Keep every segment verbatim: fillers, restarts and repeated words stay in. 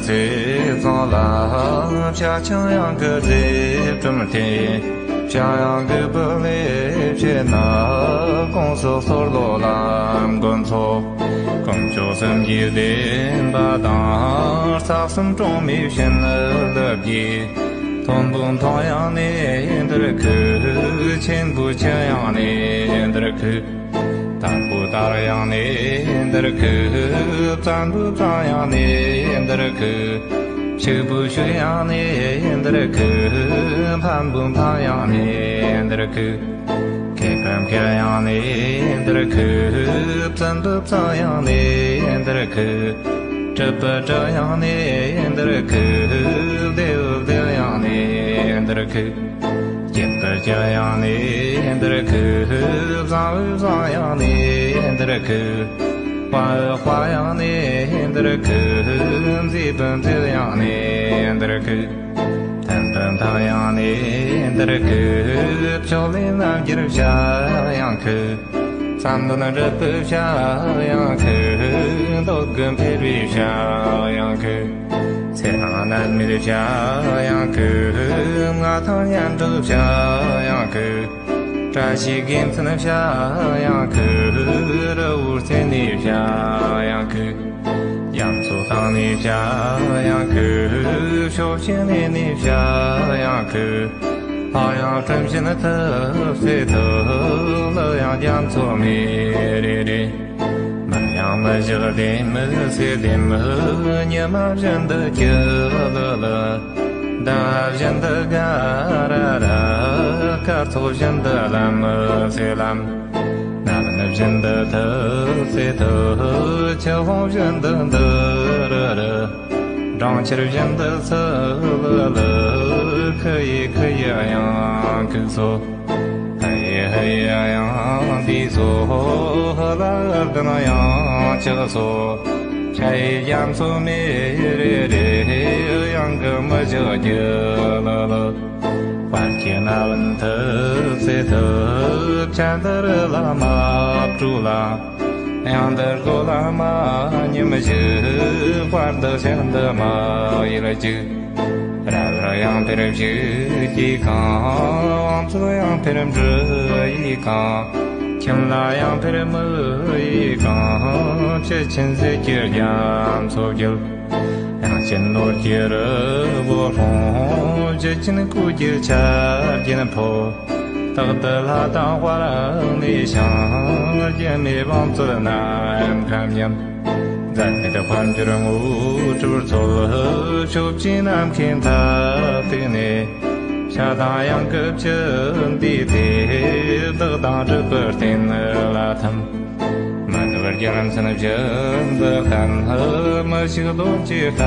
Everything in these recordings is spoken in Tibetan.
ཚེ་བཟང་ལ་ཕྱག་ཆེན་གཡང་གི་རྫས་སྤྲིན་འཐེན། ཕྱྭ་གཡང་གི་བུ་ལས་བྱེད་ན་ཀུང་སི་སོར་ལོ་ལ་མགོན་ཚོགས། དཀོན་མཆོག་སེམས་ཀྱི་བདེན་པ་དང་། རྩ་གསུམ་སྲུང་མའི་བྱིན་རླབས་ཀྱིས། མཐོན་པོ་མཐོ་ཡང་ནས་འདིར་ཁུག་ཆེན་པོ་ཆེ་ཡང་ནས་འདིར་ཁུག་དར་པོ་དར་ཡང་ནས་འདིར་ཁུག་བཙན་པོ་བཙན་ཡང་ནས་འདིར་ཁུག་ཕྱུག་པོ་ཕྱུག་ཡང་ནས་འདིར་ཁུག་འཕན་པོ་འཕན་ཡང་ནས་འདིར་ཁུག་མཁས་པ་མཁས་ཡང་ནས་འདིར་ཁུག་བཙུན་པོ་བཙུན་ཡང་ནས་འདིར་ཁུག་གྲུབ་པ་གྲུབ་ཡང་ནས་འདིར་ཁུག་བདེ་བོ་བདེ་ཡང་ནས་འདིར་ཁུག་སྐྱིད་པ་སྐྱིད་ཡང་ནས་འདིར་ཁུག་བཟང་བོ་བཟང་ཡང་ནས་འདིར་ཁུག་དཔའ་བོ་དཔའ་ཡང་ནས་འདིར་ཁུག་མཛེས་པོ་མཛེས་ཡང་ནས་འདིར་ཁུག་མཐུན་པོ་མཐུན་ཡང་ནས་འདིར་ཁུག་ཕྱོགས་ལས་རྣམ་རྒྱལ་བྱ་ཡང་ཁུག་བསམ་དོན་འགྲུབ་པའི་བྱ་ཡང་ཁུག་འདོད་དགུ་འཕེལ་བའི་བྱ་ཡང་ཁུག་ཚེ་རིང་ནད་མེད་བྱ་ཡང་ཁུག་མངའ་ཐང་ཡན་གྲུབ་བྱ་ཡང་ཁུག་བཀྲ་ཤིས་དགེ་མཚན་བྱ་ཡང་ཁུག་རི་བོ་རྩེ་ནས་བྱ་ཡང་ཁུག་རྒྱ་མཚོ་གཏིང་ནས་བྱ་ཡང་ཁུག་ཕྱོགས་བཞི་ནས་ནས་བྱ་ཡང་ཁུག་ལྷ་ཡང་སྲིན་བཞིན་ཐུབ་སེ་ཐུབ། ཀླུ་ཡང་རྒྱ་མཚོ་མེ་རེ་རེ། མི་ཡང་མི་བཞག་ལྡེ་མིག་སེ་ལྡེ་མིག་ཉི་མ་བཞིན་དུ་སྐྱིད་ལི་ལི། ཟླ་བ་བཞིན་དུ་དགའ་ར་ར། སྐར་ཚོགས་བཞིན་དུ་ལམ་སེ་ལམ། ནམ་བཞིན་དུ་ཐུབ་སེ་ཐུབ། ཆུ་བོ་བཞིན་དུ་འདུ་ར་ར། སྦྲང་ཆར་བཞིན་དུ་སིལ་ལི་ལི། ཁུ་ཡི་ཁུ་ཡི་གཡང་ཁུག་སོ། ཧི་ཡི་ཧི་ཡི་གཡང་འདི་སོ། ཧི་ལ་ཧི་ལྡན་གཡང་ཆགས་སོ། ཆ་ཡི་རྒྱ་མཚོ་མེ་རེ་རེ། གཡང་གི་མི་ཆགས་རྒྱུ་ལི་ལི། དཔལ་གྱི་རྣ་བས་ཐུབ་སེ་ཐུབ། ཆ་འདི་རི་ལ་མ་བྲོས་ལ། གཡང་འདི་སྒོ་ལ་མ་ཉིམ་ཞིག་དཔལ་འདི་ཞིང་འདི་མ་ཡལ་ཅིག་རབ་རིབ་ཡང་འཕེལ་བྱིའུ་སྐྱེས་གང་། བང་མཛོད་ཡང་འཕེལ་འབྲི་ཡི་གང་། ཁྱིམ་ལ་ཡང་འཕེལ་མི་ཡི་གང་། ཆུ་ཆེན་ཟིལ་གྱི་རྒྱ་མཚོ་བརྒྱུད། དབྱངས་ཅན་ནོར་གྱི་རི་བོ་ལྷུང་། བཞད་ཅན་སྐུ་གྱི་ཆར་རྒྱན་ཕོབ། རྟག་ཏུ་ལྷ་དང་དཔལ་གནས་ཤིང་། སྒྱུ་མའི་བང་མཛོད་ནམ་མཁའ་མཉམ། འཛད་མེད་དཔལ་འབྱོར་དངོས་གྲུབ་འཚོལ། ཕྱོགས་བཅུའི་ནམ་མཁའི་མཐའ་སྟུག་ནས། ཤ་དང་གཡང་གི་བཅུད་འདུས་ཏེ། བདག་དང་སྒྲུབ་པའི་རྟེན་ལ་ཐིམ། མི་ནུབ་རྒྱལ་མཚན་བཞིན་དུ་བརྟན། མི་ཤིགས་རྡོ་རྗེ་ལྟ་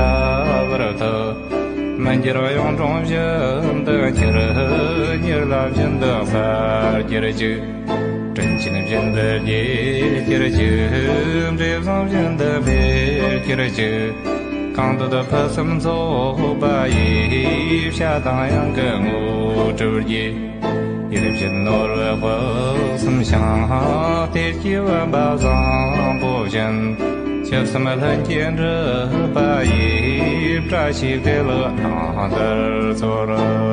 བུར་ཐུབ། མི་འགྱུར་གཡུང་དྲུང་བཞིན་དུ་འཁྱིལ། གཉེར་ལ་བཞིན་དུ་གསལ་གྱུར་ཅིག་དྲིན་ཆེན་བཞིན་དུ་རྒྱས་གྱུར་ཅིག་འབྲས་བཟང་བཞིན་དུ་འཕེལ་གྱུར་ཅིག་གང་འདོད་ཕུན་སུམ་ཚོགས་པ་ཡི། ཤ་དང་གཡང་གི་དངོས་གྲུབ་རྒྱས། ཡིད་བཞིན་ནོར་བུ་དཔག་བསམ་ཤིང་། གཏེར་གྱི་བུམ་པ་བཟང་པོ་བཞིན། ཆུ་གསུམ་ལྷུན་གྱིས་འགྲུབ་པ་ཡི། བཀྲ་ཤིས་བདེ་ལེགས་གནང་དར་ཚོར།